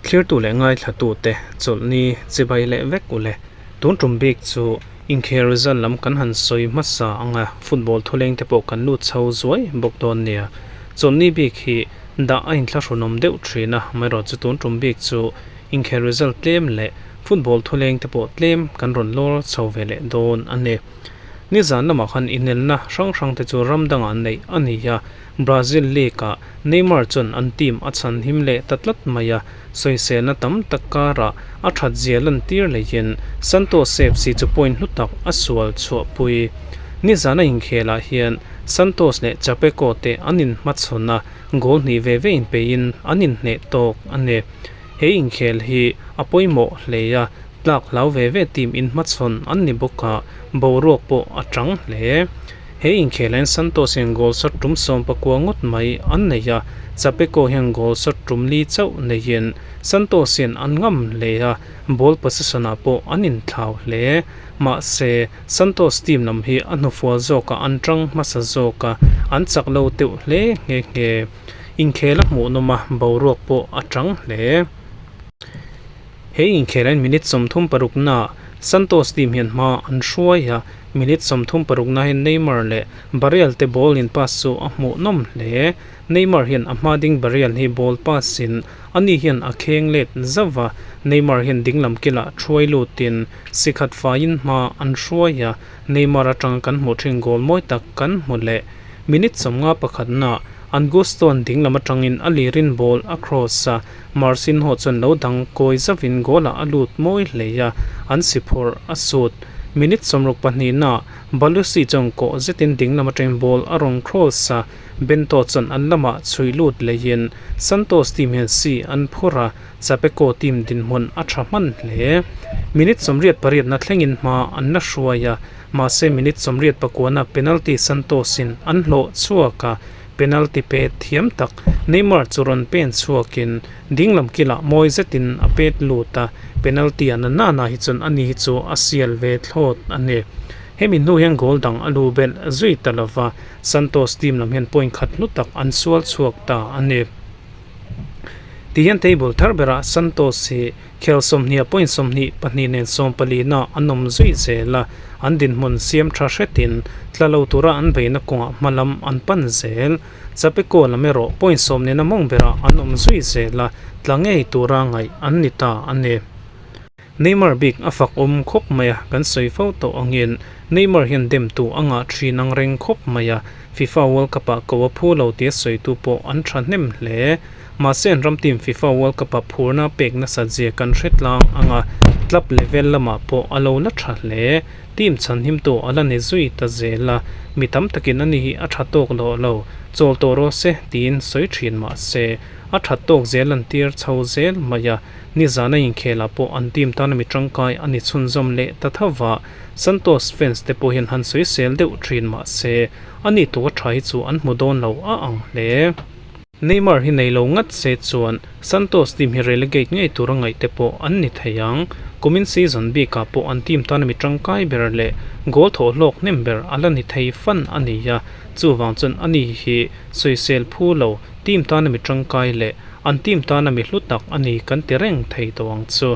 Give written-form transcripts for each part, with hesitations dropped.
Thlirtu leh ngaithlatute chawlhni chibai leh vek ule. Tun tum bik chu inkhel result lam kan han sawi hmasa ang a, football thuleng te pawh kan lut chho zuai bawk dawn nia. Chawlhni bik hi dah a inthlahrunawm deuh thin a, amaherawhchu tun tum bik chu inkhel result tlem leh football thuleng te pawh tlem kan rawn lawr chho ve leh dawn a ni. Nizan lamah khan inelna hrang hrang te chu ram dangah neih a ni a, Brazil League-ah Neymar chuan an team a chhan him leh ta tlat mai a, sawiselna tam tak karah a that zia lantir leiin Santos FC chu point hlu tak a sual chhuahpui. Nizana inkhelah hian Santos leh Chapeco te an inhmachhawn a, goal hnih ve ve inpeiin an inhneh tawk a ni. He inkhel hi a pawimawh hle a, tlak hlau ve ve team inhmachhawn an ni bawk a, boruak pawh a tang hle. He inkhelah hian Santos hian goal shot tum 19 ngawt mai an nei a, Chapeco hian goal shot tum li chauh neiin Santos hian an ngam hle a, ball possession ah pawh an inthlau hle. Mahse, Santos team lam hi a hnufual zawkah an tang hmasa zawk a, an chak lo deuh hle nghe nghe. Inkhel a hmuhnawm a, boruak pawh a tang hle. He inkhelah hian minute 36 naah Santos team hian hma an hruai a, minute 36 na hian Neymar leh Barreal te ball in pass chu a hmuhnawm hle. Neymar hian a hma ding Barreal hi ball pass in ani hian a kheng let zauh a, Neymar hian dinglam kilah thuai lutin si khat faiin hma an hruai a, Neymar atanga kan hmuh thin goal mawi tak kan hmu leh. Minute 51 naah Angusto-a'n dinglam atangin a lirin ball a cross a, Marcinho chuan lo dang kawi zauhin goal-ah a lut mawi hle a, an si phawrh a sut. Minute 62 naah Balusi chuan kawh zetin dinglam atangin ball a rawn cross a, Bento chuan an lamah chhui lut leiin Santos team hian si an phur a, Chapeco team dinhmun a tha hman hle. Minute 88 na thlengin hma an la hruai a, mahse minute 89 na penalty Santos-in an hlawh chhuak a, penalty pet thiam tak Neymar chu rawn pen chhuakin dinglam kilah mawi zetin a pet lut a, penalty a na nana hi chuan ani hi chu a sial ve thlawt a ni. Hemi hnu hian goal dang a lu belh zui ta lova, Santos team lam hian point khat hlu tak an sual chhuak ta a ni. Tihian table thar berah Santos hi Khel 20 a point 22 nen 14 na an awm zui zel a, an dinhmun siam tha hretin tla lo tura an beihna kawngah hma lam an pan zel. Chapeco lam erawh point 10 nena mawng berah an awm zui zel a, tla ngei tura ngaih an ni ta a ni. Neymar bik a fak awm khawp mai a, kan sawi fo tawh angin Neymar hian demtu a ngah thin ang reng khawp mai a, FIFA World Cup ah ko a phu lo tia sawitu pawh an thahnem hle. Mahse an ram team FIFA World Cup ah phurna pek nasat zia kan hre tlang ang a, club level lamah pawh a lo la tha hle. Team chhanhimtu a la ni zui ta zel a, mi tam takin ani hi a tha tawk loh lo, chawl tawh rawh se tiin sawi thin mahse a that tawk zel an tir chho zel mai a, nizana inkhelah pawh an team tana mi tangkai a ni chhunzawm leh ta tho va, Santos fans te pawh hian han sawisel deuh thin mahse ani tuk a tha hi chu an hmu dawn lo a ang hle. Neymar hi nei lo ngat se chuan Santos team hi relegate ngei tura ngaih te pawh an ni thei ang. Kumin season bikah pawh an team tana mi tangkai ber leh goal thawh hlawk hnem ber a la ni thei fan a ni a, chuvang chuan ani hi sawisel phu lo team tana mi tangkai leh an team tana mi hlu tak a ni kan ti reng thei tawh ang chu.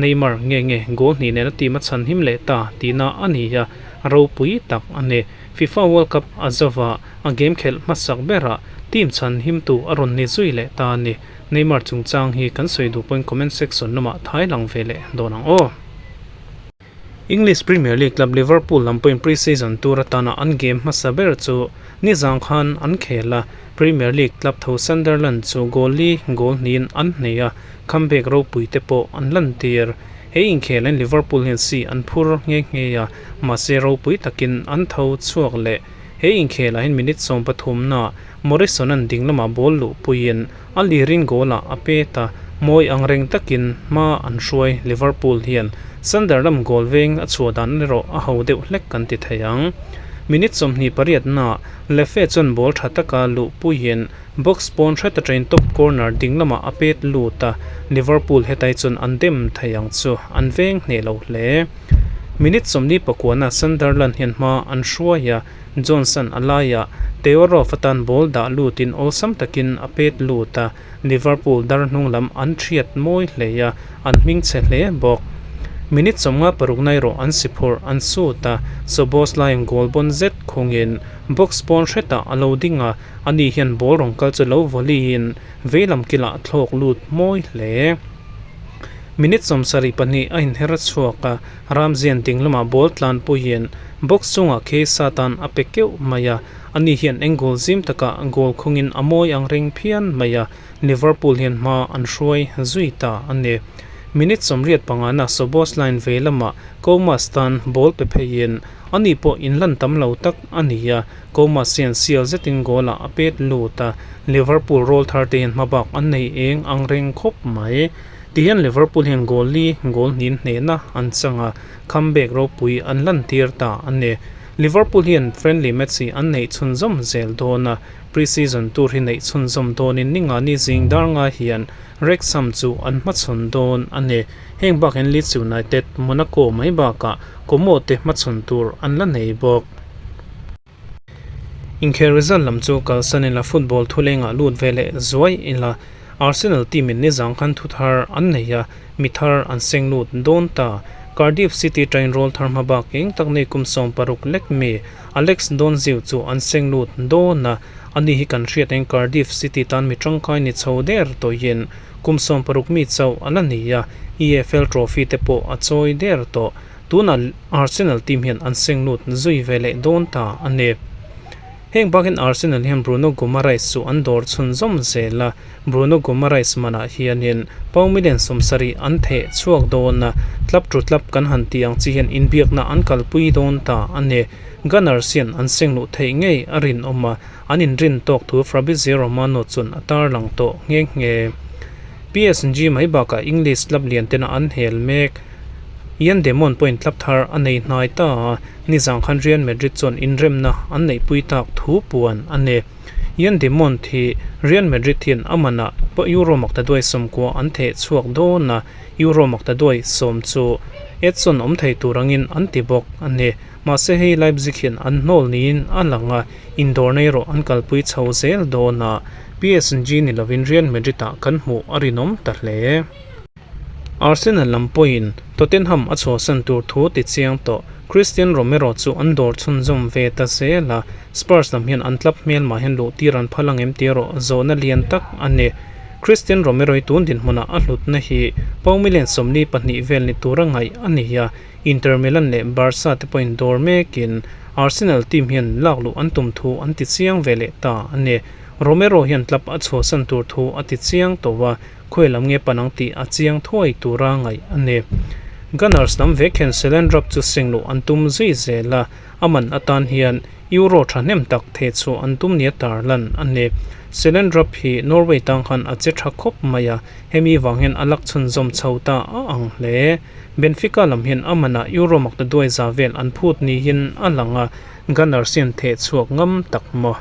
Neymar nge nge goal hnih nena team a chhan him leh ta tihna a ni a, ropui tak a ni. FIFA World Cup a zova A game khelh hmasak berah team chhan himtu a rawn ni zui leh ta a ni. Neymar chungchang hi kan sawi duh pawhin comment section lamah thai lang ve leh dawn ang aw. English Premier League club Liverpool lam pawhin pre-season tur atana an game hmasa ber chu nizang khan an khel a, Premier League club tho Sunderland chu goal li goal hnihin an hnei a, comeback ropui te pawh an lantir. He inkhelain Liverpool hian si an phur nghe nghe a, mahse ropui takin an tho chhuak leh. He inkhelah hian minute 13 naah Morrison-a'n ding lamah ball luhpuiin a lirin goal-ah a pet a, mawi ang reng takin hma an hruai. Liverpool hian Sunderland goal veng a chhuah dan erawh a ho deuh hlek kan ti thei ang. Minute 28 naah Lefe chuan ball tha taka luhpuiin box pawn hret atangin top corner ding lamah a pet lut a, Liverpool hetai chuan an dem thei ang chu an veng hneh lo hle. Minute 49-ah Sunderland hian hma an hruai a, Johnson a laiah Teorov atan ball dah lutin awlsam takin a pet lut a, Liverpool dar hnung lam an thiat mawi hle a, an hming chhe hle bawk. Minute 56 na erawh an si phurh an sut a, Szoboszlai-in goal bawn zet khungin box pawn hretah a lo ding a, ani hian ball rawn kal chu lo volley-in veilam kilah a thlawk lut mawi hle. Minute 72 a inher chhuak a, Ramsey-a'n ding lamah ball tlanpuiin box chungah Kheisa tan a pe keuh mai a, ani hian eng goal zim takah goal khungin a mawi ang reng phian mai a, Liverpool hian hma an hruai zui ta a ni. Minute 85 na Szoboszlai vei lamah Koumas tan ball pe pheiin ani pawh inlan tam lo tak a ni a, Koumas hian sial zetin goal ah a pet lut a, Liverpool rawl thar te hian hmabak an nei eng ang reng khawp mai. Tihian Liverpool hian goal li goal hnin hnehna an chang a, comeback ropui an lantir ta a ni. Liverpool hian friendly match hi an neih chhunzawm zel dawn a, pre-season tour hi neih chhunzawm dawnin ningani zing dar nga hian Wrexham chu an hmachhawn dawn a ni. Heng bak hian Leeds United, Monaco mai bakah Como te hmachhawn tur an la nei bawk. Inkhel result lam chu kalsan ila football thulengah lut ve leh zuai ila Arsenal team in nizang khan thu thar an nei a, mi thar an seng lut dawn ta. Cardiff City train rawl thar hma bak eng tak nei kum 60 lek mi Alex Donziu chu an seng lut dawn a, ani hi kan hriat eng Cardiff City tan mi tangkai ni chho der tawhin kum 60 mi chauh a la ni a, EFL trophy te pawh a chawi der tawh. Tunah Arsenal team hian an seng lut zui ve leh dawn ta a ni. Heng bakin Arsenal hian Bruno Guimaraes chu an dawr chhunzawm zel a, Bruno Guimaraes manah hianin pau million 70 an theh chhuak dawn a, tlap tu tlap kan han tih ang chi hian inbiakna an kalpui dawn ta a ni. Gunners hian an seng luh theih ngei a rinawm a, an inrin tawk thu Fabrizio Romano chuan a tarlang tawh nghe nghe. PSG mai bakah English club lian tena an hel mek. Ian Demon pawhin club thar a nei hnai ta a, nizang khan Real Madrid chuan inremna an neihpui tak thu puan a ni. Ian Demon hi Real Madrid hian a manah Euro maktaduai 90 an theh chhuak dawn a, Euro maktaduai 10 chu Edson awm thei tur angin an ti bawk a ni. Mahse hei Leipzig hian an hnawl niin a lang a, indawrna erawh an kalpui chho zel dawn a, PSG ni lovin Real Madrid ah kan hmuh a rinawm ta hle. Arsenal lam pawhin Tottenham a chhuahsan tur thu ti chiang tawh. Cristian Romero chu an dawr chhunzawm ve ta zel a, Spurs lam hian an club hmelmah hian luh tir an phal ang em tih erawh zawhna lian tak a ni. Cristian Romero hi tun dinhmunah a hlutna hi pau million 42 vel ni tura ngaih a ni a, Inter Milan leh Barca te pawhin dawr mekin Arsenal team hian lak luh an tum thu an ti chiang ve leh ta a ni. Romero hian club a chhuahsan tur thu a ti chiang tawh a, Khawi lam nge pan ang tih a chiang thuai tura ngaih a ni. Gunners lam vek hian Selendrap chu seng luh an tum zui zel a, a man atan hian Euro thahnem tak theh chhuah an tum nia tarlan a ni. Selendrap hi Norway tang khan a che tha khawp mai a, hemi vang hian a lak chhunzawm chho ta a ang hle. Benfica lam hian a manah Euro maktaduai za vel an phut niin a lang a, Gunners hian theh chhuak ngam tak maw?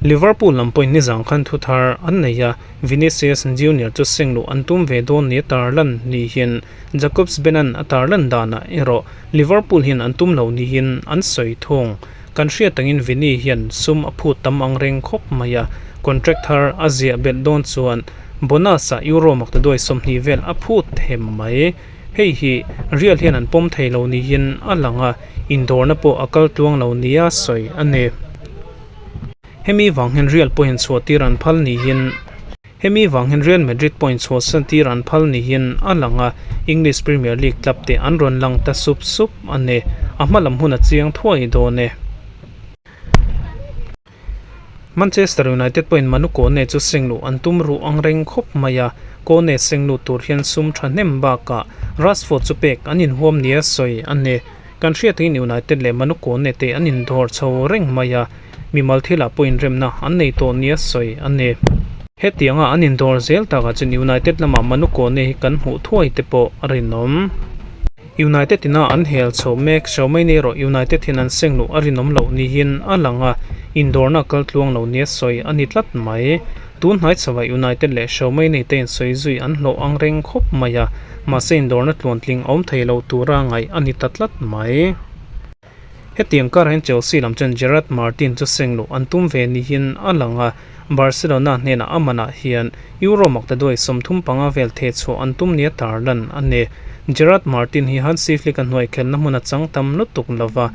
Liverpool lam pawhin nizang khan thu thar an nei a, Vinicius Junior chu seng luh an tum ve dawn nia tarlan niin Jacobs Benan a tarlan danah erawh Liverpool hian an tum lo niin an sawi thung. Kan hriat angin Vini hian sum a phut tam ang reng khawp mai a, contract thar a ziah belh dawn chuan bonus-ah Euro maktaduai 20 vel a phut them mai. Hei hi Real hian an pawm thei lo niin a lang a, indawrna pawh a kal tluang lo nia sawi a ni. Hemi vang hian Real pawhin chhuah tir an phal niin Hemi vang hian Real Madrid pawhin chhuahsan tir an phal niin a lang a, English Premier League club te an rawn lang ta sup sup a ni. A hma lam hun a chiang thuai dawn e. Manchester United pawhin Manu Kone chu seng luh an tum ruh ang reng khawp mai a, Kone seng lut tur hian sum thahnem bakah Rashford chu pek an inhuam nia sawi a ni. Kan hriat angin United leh Manu Kone te an indawr chho reng mai a, mimal thilah pawh inremna an nei tawh nia sawi a ni. Hetianga an indawr zel takah chuan United lamah Manu Kone hi kan hmuh thuai te pawh a rinawm. United ina an hel chho mek Xiaomei erawh United hian an seng luh a rinawm loh niin a lang a, indawrna kal tluang lo nia sawi a ni tlat mai. Tun hnai chhoah United leh Xiaomi te insawi zui an hlawh ang reng khawp mai a, mahse indawrna tluantling a awm thei lo tura ngaih a ni ta tlat mai. Hetiang karah hian Chelsea lam chuan Gerard Martin chu seng luh an tum ve niin a lang a, Barcelona hnenah a manah hian Euro maktaduai 35 vel theh chhuah an tum nia tarlan a ni. Gerard Martin hi Hansi Flick-a hnuai khelna hmun a chang tam lutuk lova,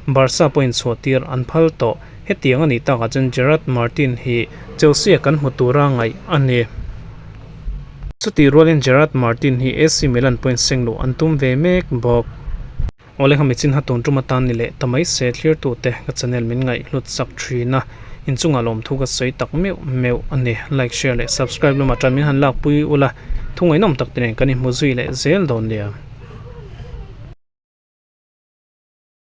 Barca pawhin chhuah tir an phal tawh. Hetiang a nih takah chuan Gerard Martin hi Chelsea-a kan hmu tura ngaih a ni. Chutih rualin Gerard Martin hi AC Milan pawhin seng luh an tum ve mek bawk. Awle kha michin ha tun tum atan ni leh ta mai se thlirtute ka channel min ngaih hlut sak thin a, inchungah lawmthu ka sawi tak meuh meuh a ni. Like, share leh subscribe lamah tan min han lakpui ula, thu ngaihnawm tak te nen kan inhmu zui leh zel dawn nia.